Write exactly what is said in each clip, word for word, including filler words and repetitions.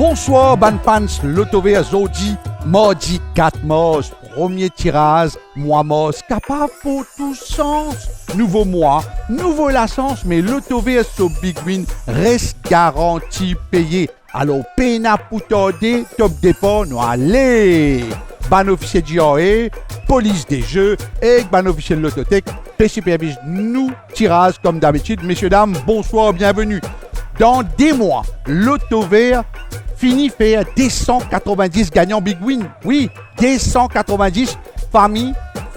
Bonswar bann fans Lotover, zordi mardi kat mars, premie tiraz mwa mars, kapav pou tou sans. Nouvo mwa, nouvo lasans, me Lotover so Big Win res garanti peye. Alor pena pou tarde, top depar, nou ale! Bann ofisie G R A, polis de ze ek bann ofisie Lottotech pe siperviz nou tiraz kom dabitid. Mesie dam, bonswar, bienveni. Dan de mwa, Lotover fini fer de san katrovin-dis gagnan Big Win. Wi, de san katrovin-dis fami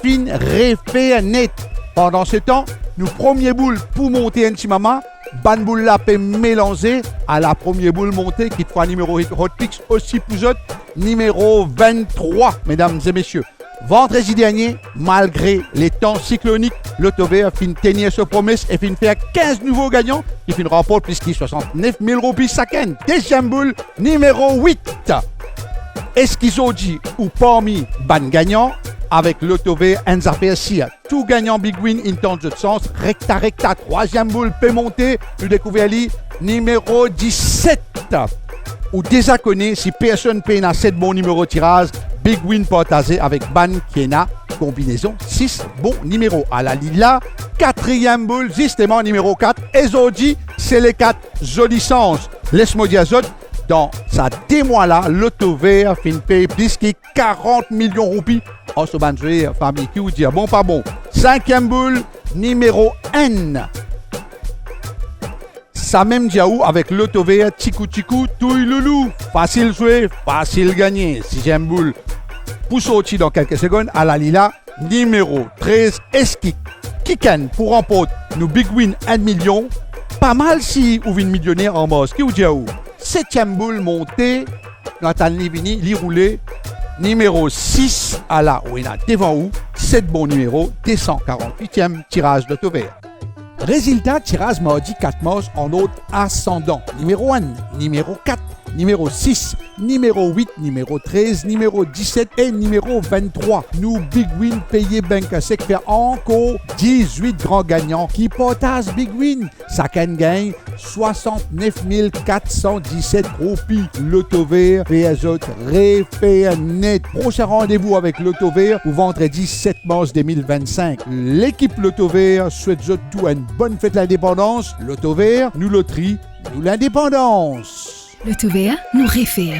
finn refer net. Pandan se tan, nou premie boul pou monte enn ti mama, bann boul la pe melanze, ala premie boul monte, kitfwa nimero hit Hot Picks osi pou zot, nimero vinn-trwa, medam e mesie. Vandredi dernie, malgre letan siklonik, Lotover finn tenir so promes e finn fer kinz nouvo gagnan ki finn ranport plis ki swasant-nef mil roupi sakenn. Deziem boul, nimero wit. Eski zordi ou parmi bann gagnan? Avek Lotover, enn zafer sir, tou gagnan Big Win inn tant zot sans. Rekta, rekta, trwaziem boul pe monte, nou dekouver li, nimero diset. Ou deza kone, si personn pena set bon nimero tiraz, Big Win partaze avek bann ki ena konbinezon sis bon nimero. Ala li la, katriem boul, zisteman nimero kat, e zordi, se le kat, zoli sans. Les mo dir zot, dan sa de mwa la, Lotover finn pey plis ki karant milion roupi ar so bann zwer, fami. Ki ou dir, bon pa bon? Sinkiem boul, nimero enn. Samem dir ou, avek Lotover, tikou tikou, touy loulou, fasil zwe, fasil gagne. Siziem boul pou sorti dan kelke segonn, ala li la, nimero trez. Eski kikenn pou ranport nou Big Win enn milion? Pa mal si ou vinn milioner an mars, ki ou dir ou? Setiem boul monte, nou atann li vini, li roule, nimero sis, ala ou ena devan ou set bon nimero, de san karant-witiem tiraz Lotover. Rezilta tiraz mardi kat mars an ord asandan: nimero enn, nimero kat, nimero sis, nimero wit, nimero trez, nimero diset e nimero vinn-trwa. Nou Big Win peye bank sek, fer ankor dizwit gran gagnan ki partaz Big Win. Sakenn gagn swasant-nef mil kat san diset roupi. Lotover fer zot refer net. Prosin randevou avek Lotover pou vandredi set mars de mil vinn-sink. Lekip Lotover swet zot tou enn bonn fet lindepandans. Lotover, nou lotri, nou lindepandans. Lotover, nou refer.